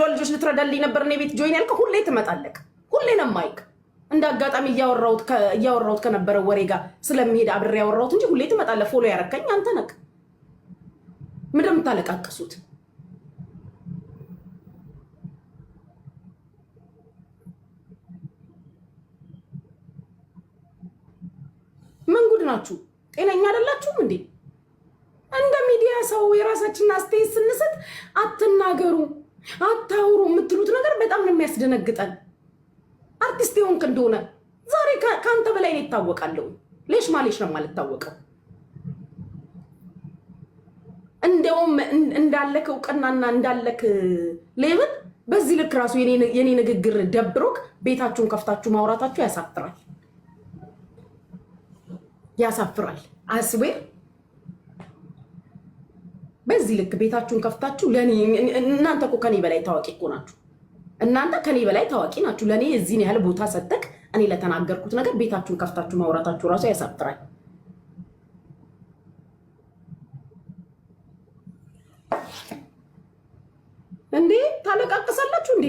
የድሬዳዋ ልጆች ልትረዳልኝ ነበር እኔ ቤት join ያልከው። ሁሌ ትመጣለህ። ሁሌ ነው ማይክ እንደ አጋጣሚ እያወራሁት ከነበረው ወሬ ጋር ስለሚሄድ አብሬ ያወራሁት እንጂ ሁሌ ትመጣለህ። Follow ያረከኝ አንተ ነህ። ምንድን ነው የምታለቃቅሱት? ምን ጉድ ናችሁ? ጤነኛ አይደላችሁም እንዴ? እንደ ሚዲያ ሰው የራሳችንን አስተያየት ስንሰጥ አትናገሩ፣ አታውሩ የምትሉት ነገር በጣም ነው የሚያስደነግጠን። አርቲስት የሆንክ እንደሆነ ዛሬ ከአንተ በላይ ነው ይታወቃለሁ። ሌሽ ማሌሽ ነው የማልታወቀው። እንደውም እንዳለክ እውቅናና እንዳለክ level በዚህ ልክ ራሱ የኔ ንግግር ደብሮክ ቤታችሁን ከፍታችሁ ማውራታችሁ ያሳፍራል፣ ያሳፍራል። I swear በዚህ ልክ ቤታችሁን ከፍታችሁ ለእኔ፣ እናንተ እኮ ከኔ በላይ ታዋቂ እኮ ናችሁ። እናንተ ከኔ በላይ ታዋቂ ናችሁ። ለእኔ የዚህን ያህል ቦታ ሰጠክ እኔ ለተናገርኩት ነገር ቤታችሁን ከፍታችሁ ማውራታችሁ ራሱ ያሳፍራል። እንዴ ታለቃቅሳላችሁ እንዴ?